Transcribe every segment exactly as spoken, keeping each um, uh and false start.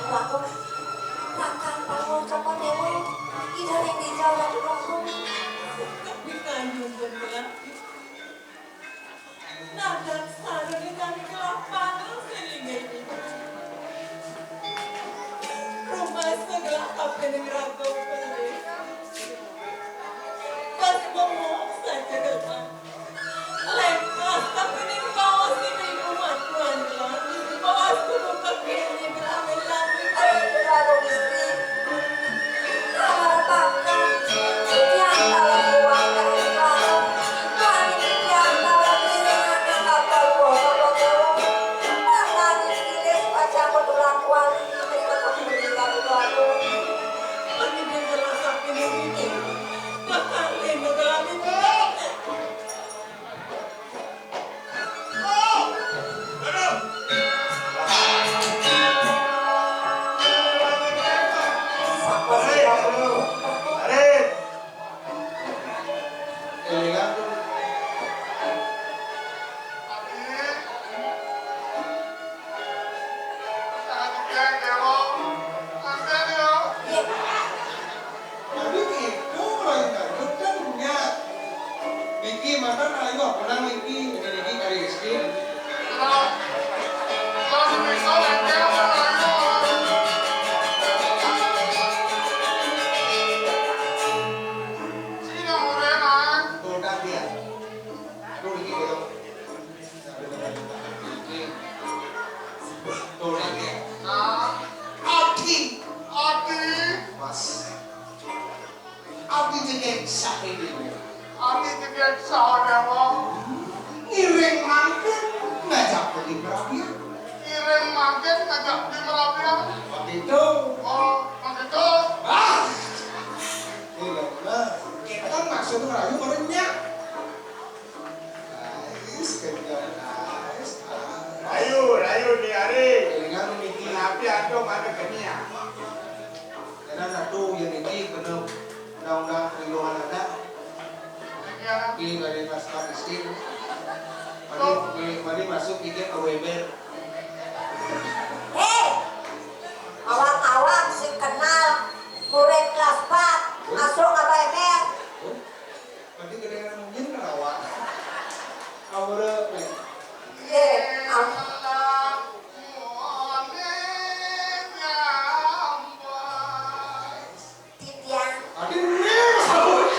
Bagus. Kakang bangun, Cokor Dewa. Ida ring dija, Ratu Prabu. Tapi kanyun bener. Nadan sareng kami kelaparan sing linggih. Rumasa gelap apining raga pelih. Pas bengong saja gelap. Lepas apining baos ibu matuan gelap. Baos kudu kekini berangin langit. Ayo, Prabu Istri. Tapi itu lain lanjut kan niat. Niki makan ayo apa nang niki? Niki niki kari istri. Tuh, tak dia. Aduh, niki belum. Tuh, tak dia. Nah, Adi, Adi. Mas. Abdi jegég saha déwa. Abdi jegég saha déwa. Ngiring mangkin ngajak beli merabian. Ngiring mangkin ngajak beli merabian. Begitu. Oh, begitu. Ah. Iya, nah. Kita kan maksud ngerayu meureun nya. Ais, kenyang, ais. Ayo, ayo, ni hari. Kelingan niki. Tapi antum ada kenia. Karena satu yang niki kena undang-undang perlindungan anak. Iya. Di dari masalah miskin. Mari, mari, mari masuk pikir ke Weber. Hei, awak-awak sing kenal murid kelas empat, masuk Abah Emer. Berarti gede mungkin ngelawan. Kamu udah, nih. Ye, am- Titiang. Tadi nih, saud.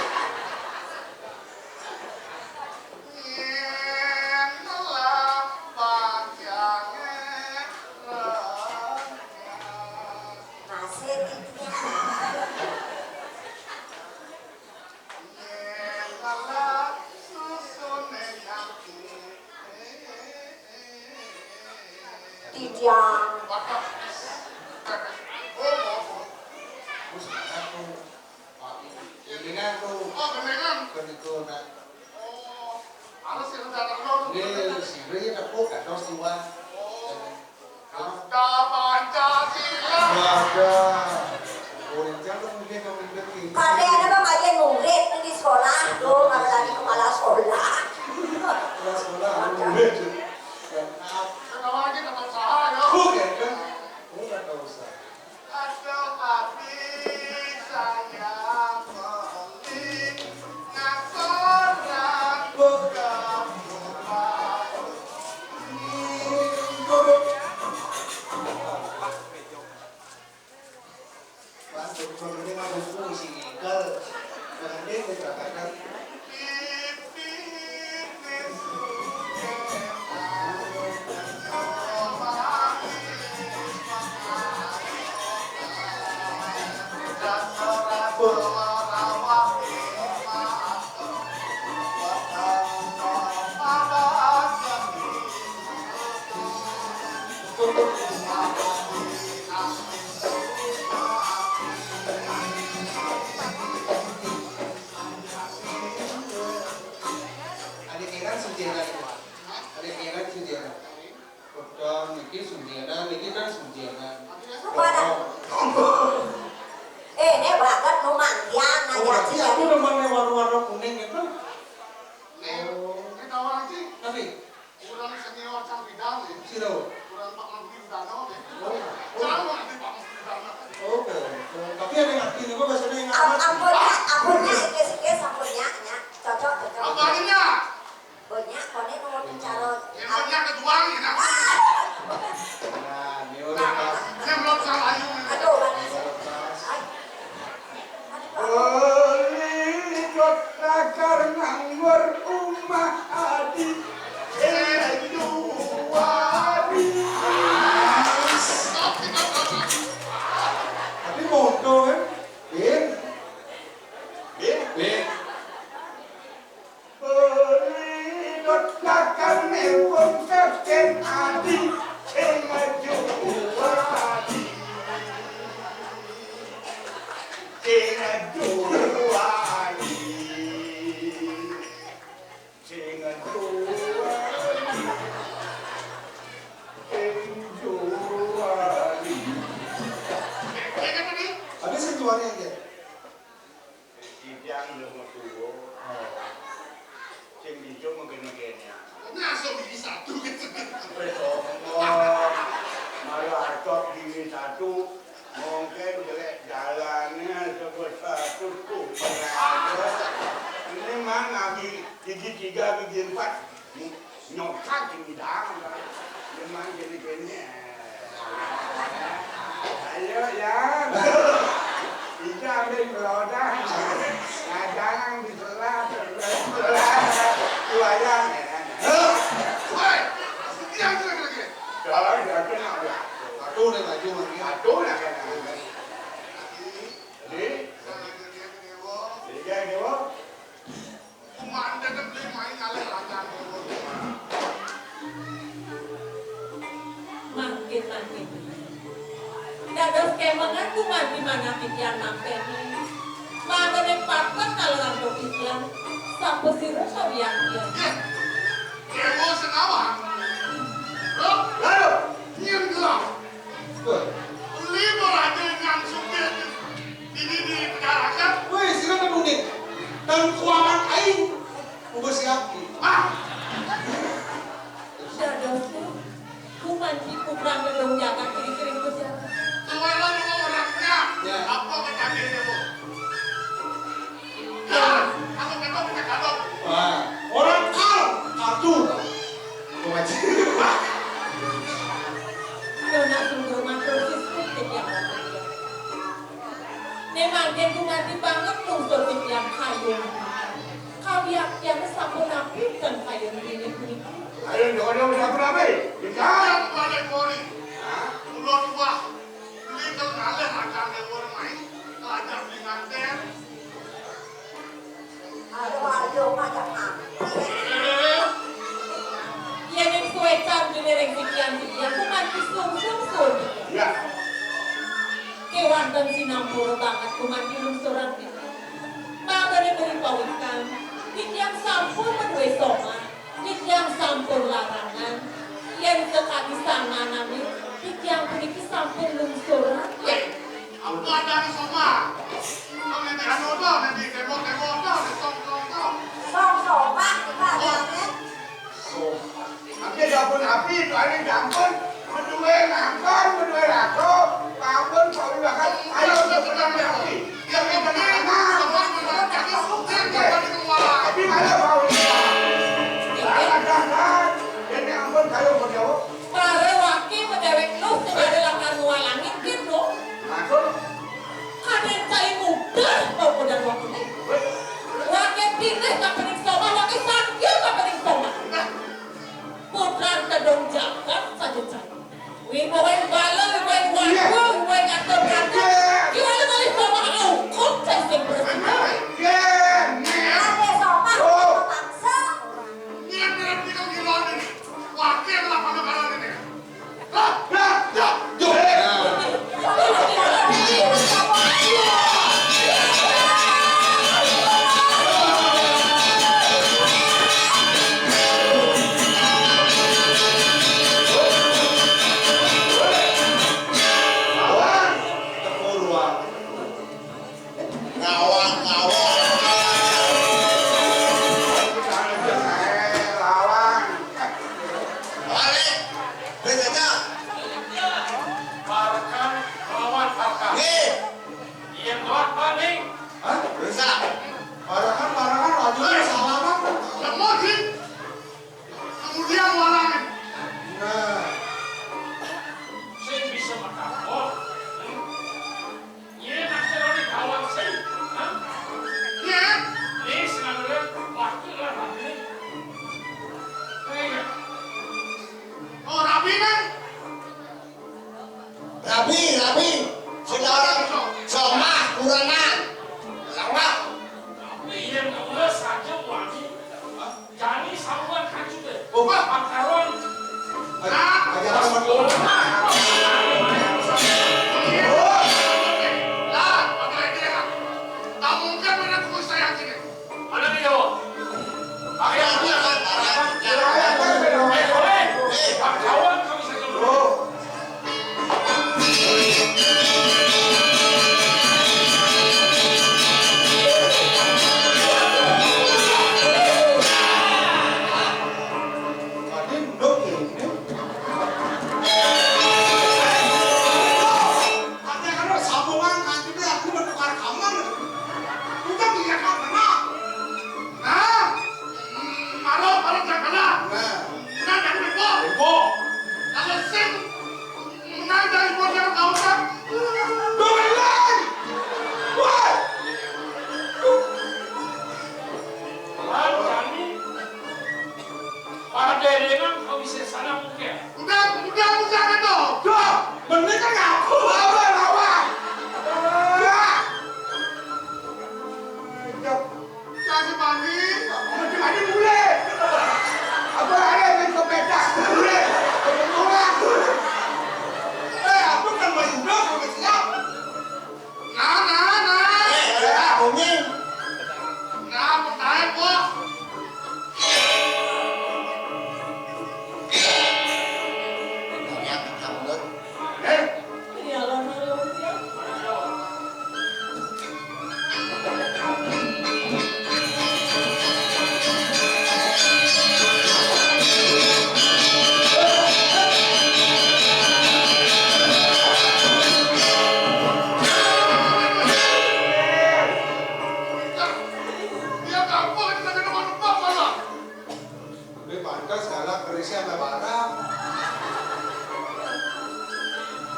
Masih titiang. Titiang. Gendingan tuh. Oh, gendingan. Begitu, nah. Oh, harus yang datang dong. Nggih, sirih nepuk gantos tiwas. Oh. Ada Pancasila. Wadah. Boleh jangan mungkin memimpin ini. Kadé ada bang aja murid di sekolah, tuh, kalau tadi kepala sekolah. Kepala sekolah, murid. Kenapa lagi tempat usaha, ya? Bukan, kan? Oh, nggak tahu usaha. Ada hati saya beli, ngasoran buka. Adik Iran Sujana itu. Adik Iran Sujana. Kota niki Sujana, niki kan Sujana. Apa dah? Eh, ini banget nu mangkian, oh, nanya berarti sih, aku ya. Demen warna-warna kuning itu. Nih, oh. Ini tahu lagi. Tapi? Kurang senior sang bidang, ya. Siro. Kurang Pak Menteri Udano, ya. Oh. Jangan Pak Menteri. Am-, ampun, Nyak, ampun, Nyak, sikis-sikis, ampun, Nyak, Nyak. Cocok, cocok. Apa artinya? Banyak, koné mau bicara. Yang banyak kejuang, ya, nak. Nah, ini udah pas. Ini belum salah, ayo. Aduh, manis. Ini udah pas. Ay. Aduh, Pak. Beli dot lakar nganggur umah adi. Sing juari. Tapi moto kan? Bin. Bin. Bin. Beli dot lakar nempun keken adi. Sing juari. Sing juari. Sing juari. Sing juari. Habis sing juari aja. Sidang ilmu tuwo. Sing dijung mungkin-mungkin ya. Langsung bisa tuh gitu. Wis omong. Malah acok diri satu. Mungkin jelek jalannya sebesar kuku. Ini mah ngambil gigi tiga, gigi empat. Nyokap gini dah. Memang gini-gini. Ayo, ya. Ija ambil melodah. Nah, jangan diselah, selah, selah. Tuayan. Hei, yang jelek-jelek. Jangan, jangan, jangan. Satu nih, maju, maju. Satu nih, kan. Jadi, jadi, jadi, Dewa. Mangkin, mangkin. Dados kemengan kuman di mana titiang nampi. Mangkene patut kaleran titiang. Sapa sira sawiyakian? Dewa Senawan. Loh, lalu, nyén gelah. Wah. Lima raja ingkang sugih dini dipejaraken. Woi, sira nemuni. Dan kuangan aing. Ubus yakin. Ah. Dados, kumanci putrane dong jagat kiri-kiri Gusti Allah. Suwela dua orangnya. Ya. Apa kecanggihannya, Bu? Wah, orang kal, atur. Aku ngaji. Dona sungguh matur sisip titiang. Memang den gumanti banget lungsur titiang kayu. Kawiaktian sampun napi ten kayu dini puniki. Ayo, dona udah berapa? Kita yang pada kori. Hah? Ulo tuah. Beli tau ngalih akan lewur main, ajar beli nganten. Ayo, ayo, macam apa? Yen ing suwe candine ring titiang-titiang, kumanti sungsung suwun. Iya. Kewanten sinampura banget kumanti lungsuran titiang. Mangkane beri pawikan, titiang sampun maduwe soman. Titiang sampun larangan, yen sakadi sanganane, titiang puniki sampun lungsuran. Weh, apa adane soman? Kok nanti anu to, nanti tembok-tembok to, nanti tong-tong to. Song soman, kita adane. Soman. Tapi dapun api, itu ane dapun. Maduwe ngangkon, maduwe rato, pampun, pawi bakal, ayo, sebenarnya api. Tapi mana bau? Ini ampun, kayu mau jawab. Para waki menewek lu, sing ada lakar ngualangi, gitu. Maksud? Kadén cai mudah, mau kodang wakine. Wake pilih kapening soma, wake sangkil kapening soma. Putran tedong jagat saja Rabi, rabi, sing ora somah kurenan. Somah. Yen kula saja wani, jani samuan kancute. Oh, Pak. Makaron. Aja, aja, aja. Lah, pakai dia. Tak mungkin mana kuku saya gini. Mana dia? Pakai dia kan? Eh, boleh. Eh, Pak Kawan kami saja. Oh. Tadi nduk ini. Ada kan sambungan, nanti aku bertukar kamar. Udah, iya kan, kenal. Nah, malam, malam, jangan kalah. Nah. Nah, jangan lupa. Lupa. Kalau sing Nang dari modal kau kan. Dobelan. Wah. Lan jani para derengan kau bisa sana mungkin. Udah, udah, udah kan tuh. Dah, mending kan ngaku. Lawan, lawan. Dah. Kasih pagi. Kasih pagi mulai. Apa ada yang sepeda? Mulai. Orang. Eh, aku kan masih muda, sampai siap. Nah, nah, nah. Eh, ya, Umi. Nah, aku tahu, Bos. Ternyata kamu, Dok. Eh, Tapi pantes galak kerisnya sampai barang.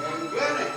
Yang dia nih.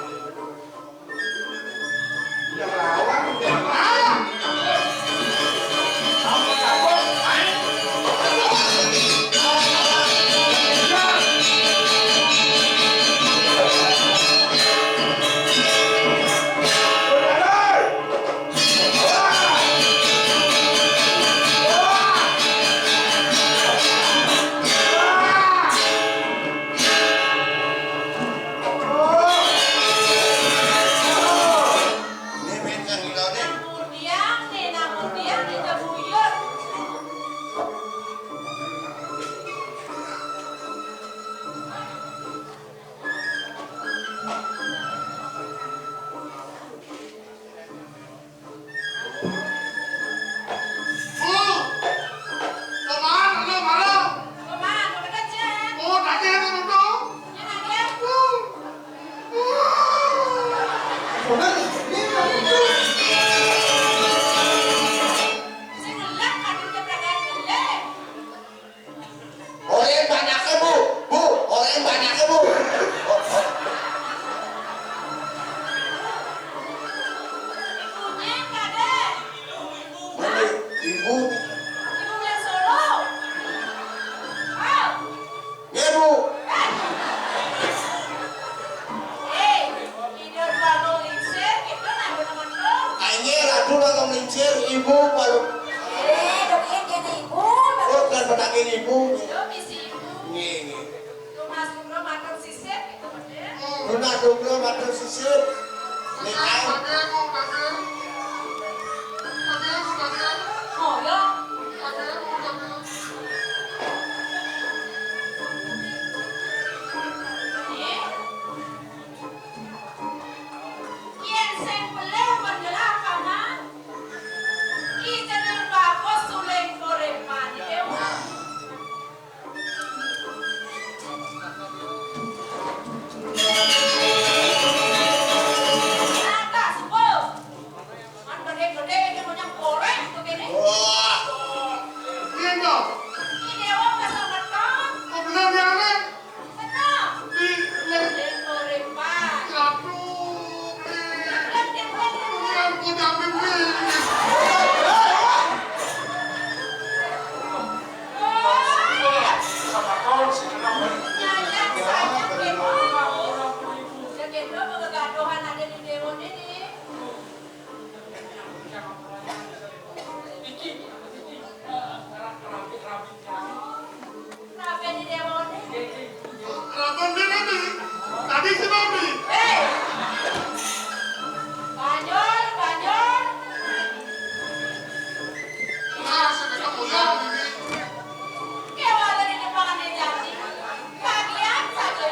Orang banyak, Bu. Bu, orang banyak, Bu. Ibunya yang ada. Mana ibu? Ibu yang Solo. Oh. Nggih, Bu. Eh, ide baru lingsir, kita nang bener-bener. Ayo, ratu nang lingsir, ibu baru. Eh, dok, eh, kene ibu, baru. Oh, kan petake ibu. Yo, misi ibu. Nggih, nggih. Tunas Nugroho matur sisip, gitu, Mas, ya. Tunas Nugroho matur sisip. Nek ae. Oh, ya. Nggih. Yen sing pelih menjelah paman, ki jeneng bagus suling urip maneh. Kata subuh. Yo, gegaduhan ada di déwa né, né. Iki, iki, eh, ra-, rabi, rabi, rabi. Rabi di déwa né. Iki, iki. Rabi di mami. Tadi si mami. Hei. Banjur, banjur. Nah, saya kata mulia ini. Kéwala di depan ada janji. Kagian saja.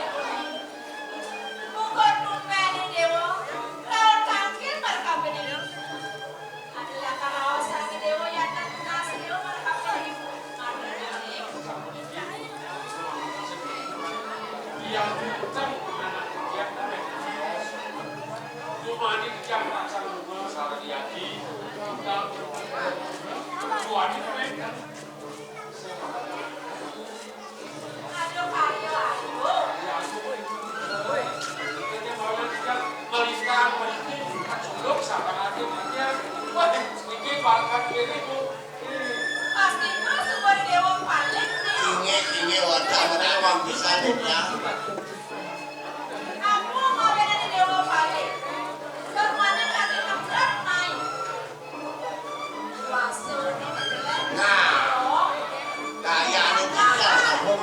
Bukan tumbén déwa, raos tangkil marang kabéh déwa. Adalah karaosan déwa yatna tunas déwa marang kabéh déwa. Yang kencang anak yang rumah ini yang raksasa rumah salah diaji. Tuhan itu. Inggih, inggih, wonten, wonten, wong bisa, ya. Aku mau déwa paling. Semuanya kasih tempat main. Nah, kayaknya kita sambung.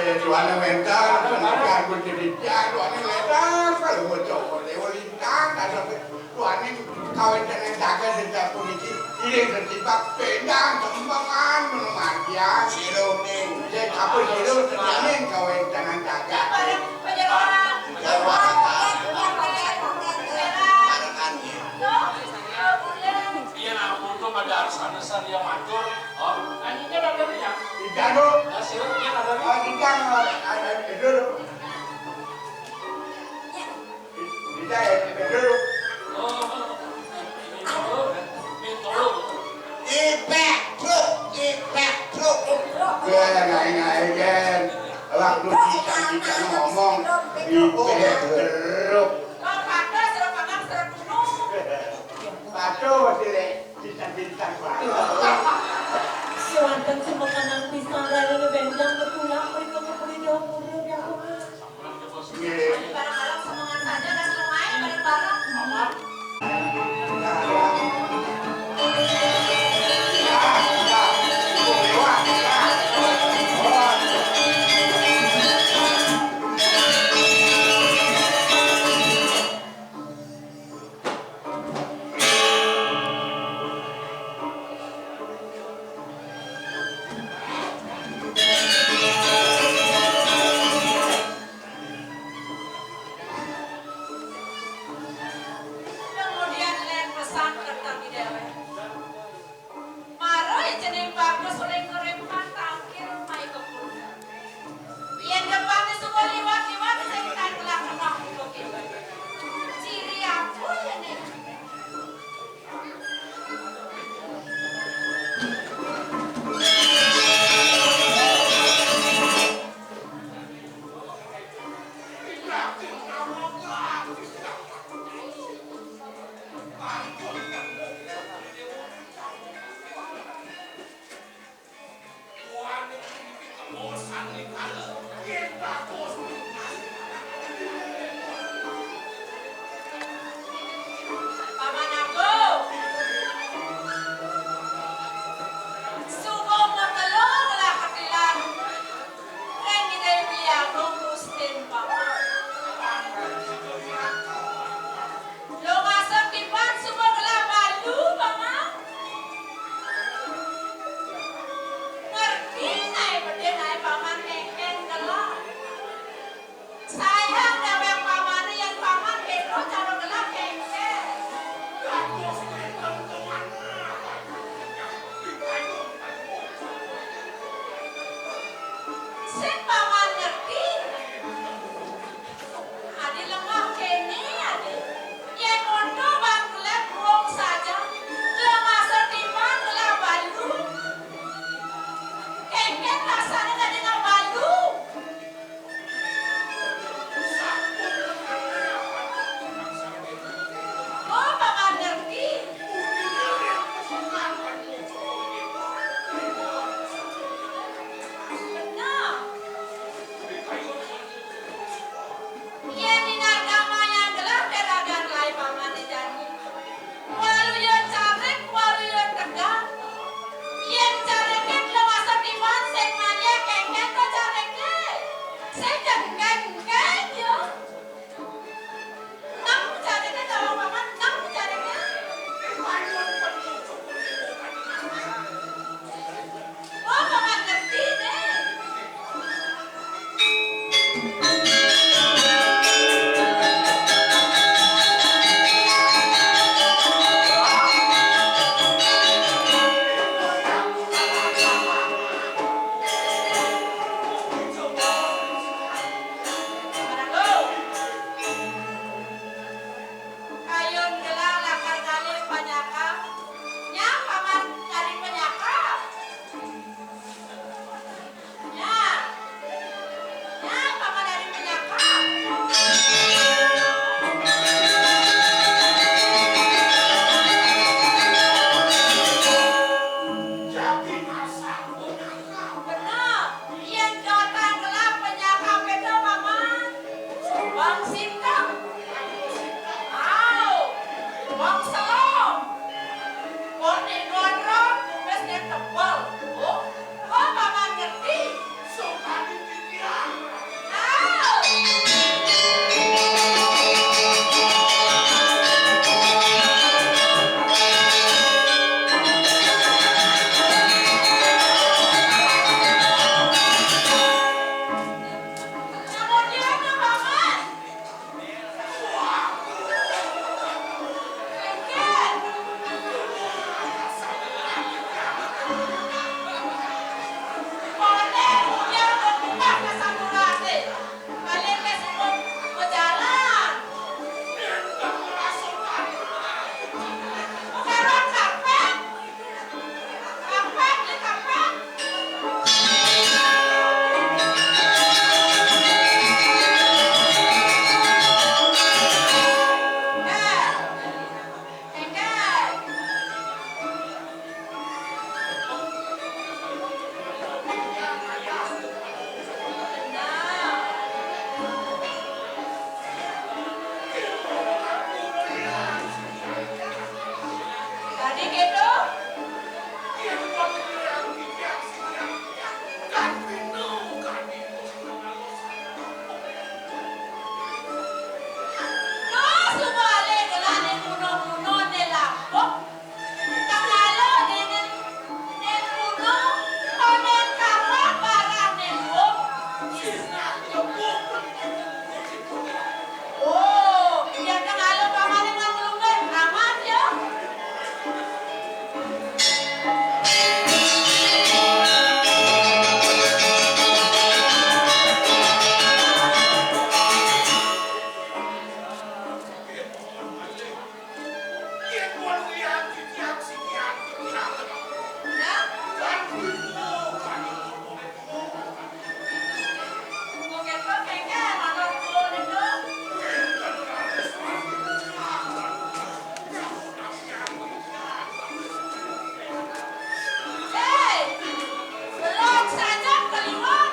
Tuhan wénten, menika pun jadi Tuhan wénten, kalau mau coba lewat lintang, ada Tuhan ini kawéntenan jagat sejak puniki, ini terjebak bendang, kembangan, menung margian. Siruning. Jadi apa siru, terjamin kawéntenan jagat. Iya, nah, untuk ada arsana saya matur. Oh, anjingnya ada ya? Tidak, Bu. Nah, sirup dia ada. Oh, tidak, ada dulu. Tidak, ya, tidak dulu. Oh, ini dulu. Ini dulu. Ipek, Bro. Ipek, Bro. Gue ngai-ngai, Gen. Waktu kita, kita ngomong, ipek, Bro. Patuh, Sile. Bintang-bintang, Pak. Kéwanten sumekaning pisan rayine bendang betulan mrika keprida pura, ya, Pak. Nggih. Bareng-bareng semengan saja, ras lemai bareng-bareng. Kéto. Duh, suba alih gelah né munoh-munoh né lapuk. Kangalo né, né, né munoh, panen kawan barang né luung. Oh, yén kangalo pamané ngan nglungan, aman ya. Hei, belum saja keliwat.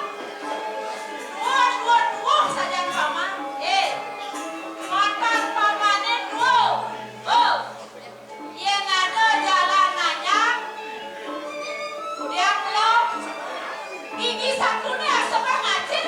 Duh, duh, duh, sajan paman. Eh, matan pamané duh. Oh, yén ada jalan nanyang, udiang belum. Gigi satuné asa ngacil.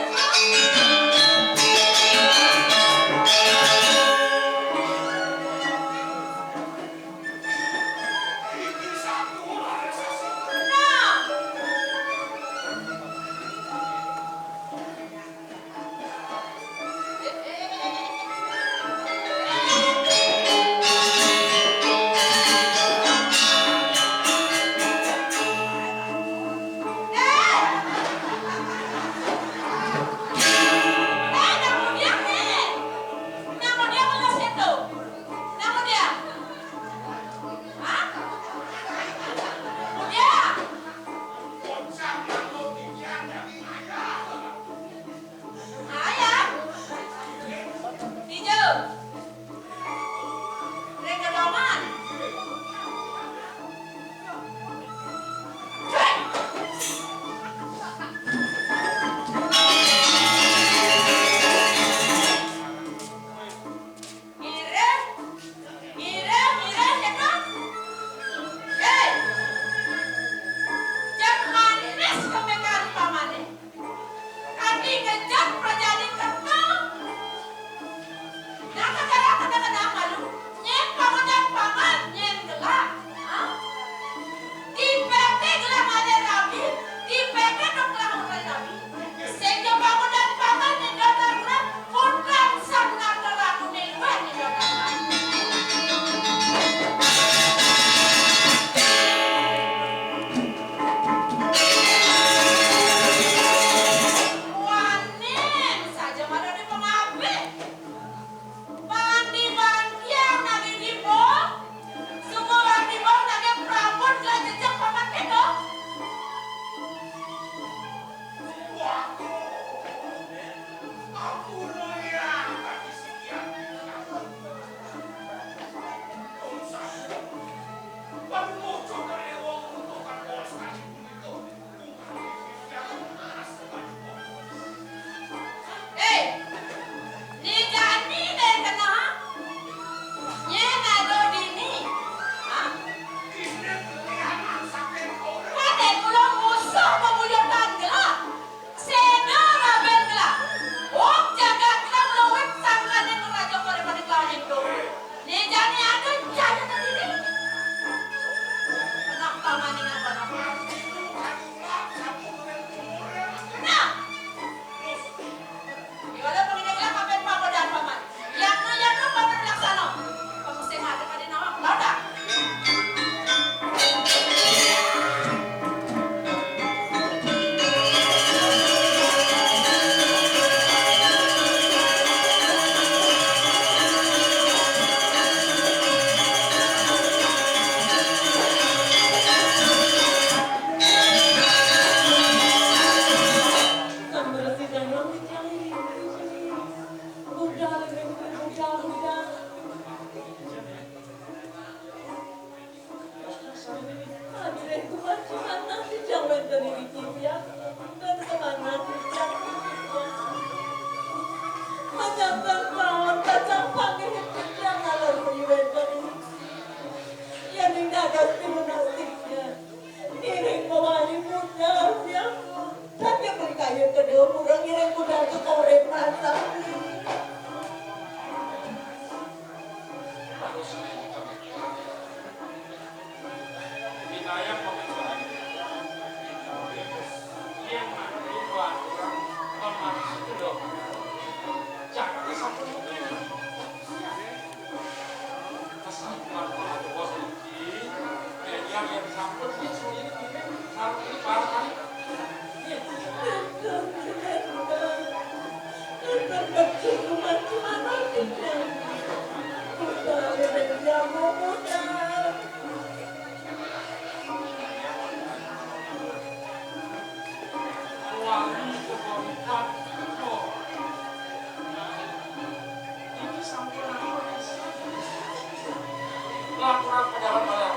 Ayah. Ijo. Ring gedongan. Ngiring, ngiring, ngiring, ya kan? Hei! Jang manis kembekan pamané. Kanti ngejat prajani kerta. Nah, kadang-kadang malu. Nyén pamudan paman, nyén gelah. Hah? Dipék gelah ngadé rabi, dipék dong gelah ngadé rabi. Sing ja pamudan paman né dodar gelah, mudan sang nata laku né luwih né dodar. Waning saja malu di pengabih. Bang di bang kiang nagih dibong. Sungguh bang dibong nagih prabot gelah jejeg paman kéto. Eh, né jani dé kéné, ha? Nyén ado dini. Ha? Kadén mula musuh bebuyutan gelah. Séda raban gelah. Wong jagat gelah mula wit sangkaning raja pada-pada gelah itu. Né jani ado jani dini. Kenapa maning apa-apa? Nah. Iwala pangidang lah kapén pamodan paman. Yang nu, yang nu paman laksana. Pangusing ada pada nawang. Lauda. Sambil sidang budal, budal, budal. Aduh, kuat, kuat, nanti jangan tadi dikit ya. Dan semangat, ya. Menyambang tahun, kacang panggil, yang ngalor, yang Pasti lunasnya. Ngiring mawali budal, ya. Tapi beli kayu kedua burung ngiring budal ke korek pasang. Wilayah pemerintahan yang maju dua orang memasuk ke Jakarta satu. Kesimpulan para bos iki, media yang sampun iki sendiri iki sampun parah kali. Wali kebangkitan. Iki sampun laporan pejabat bayaran.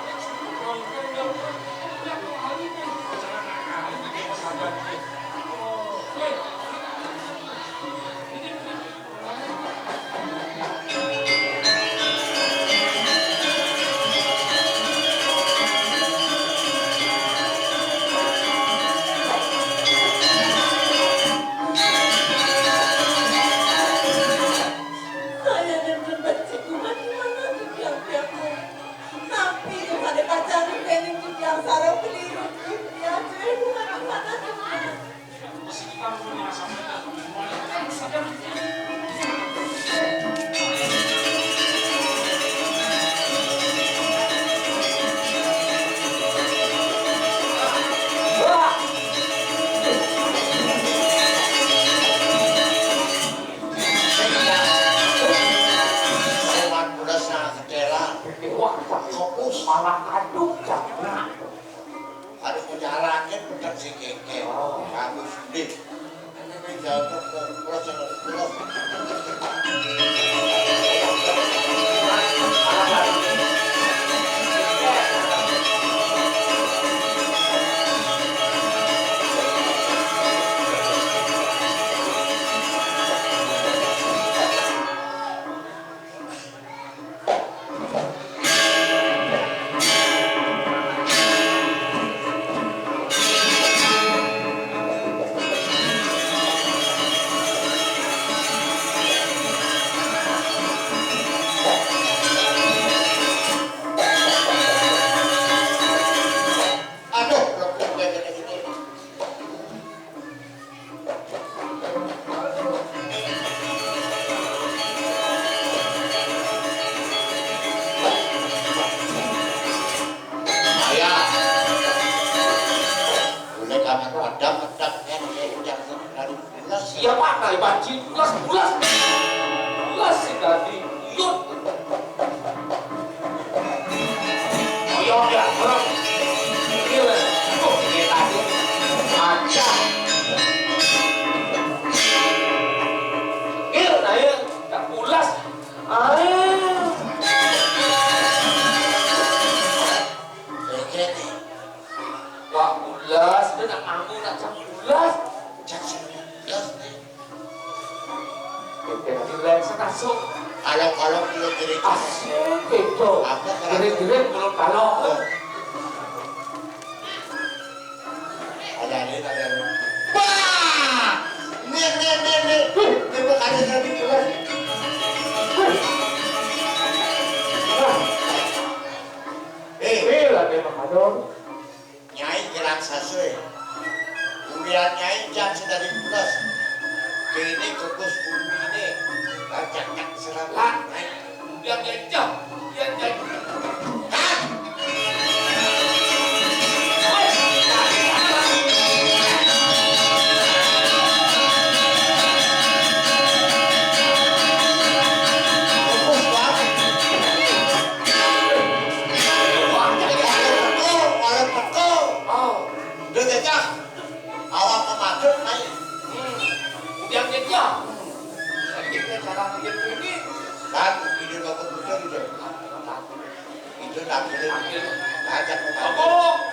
Saya dan benci kuman di mana tuh tiang-tiangku. Tapi yang ada pacaran training di tiang sarang keliru. Ya, saya bukan di mana tuh. Lewat pulas na ketela. Wah, fokus. Malah aduk, Cak. Nah. Harus punya alatnya, bener sih, Keke. Oh. Bagus, Dik. Ini bisa untuk pulas, pulas. Aduh, lho, kok kayak gini? Ayah. Boleh kami padam, padam, kan, ya, udah, dari pulas. Iya, Pak, dari banjir, pulas, pulas. Pulas sekali. Yuk. Ayo, ya, orang. Iya, Mas. Oh, ini tadi. Aja. Iya, saya tak pulas. Ayo. Oke, nih. Wah, pulas. Dia nak nganggur, nak jam pulas. Jam sebelas, nih. Oke, nanti lain sekasuk. Kalau, kalau belum jadi asik itu. Apa, kalau kira-kira belum kalau. Oh. Ada, ada, ada. Wah! Nih, nih, nih, nih. Nih, bukan ada tadi, Mas. Eh. Iya, lagi makan. Nyai gerak sasue. Ulian Nyai jan sedari pules. Kene kukus bumine. Rancak-rancak selamat. Yang gajah, yang gajah. Awak pemadut, Mai. Udah gajah. Kita cara bikin ini. Kan, ide bapak betul itu. Itu tak boleh. Ajak pemadut.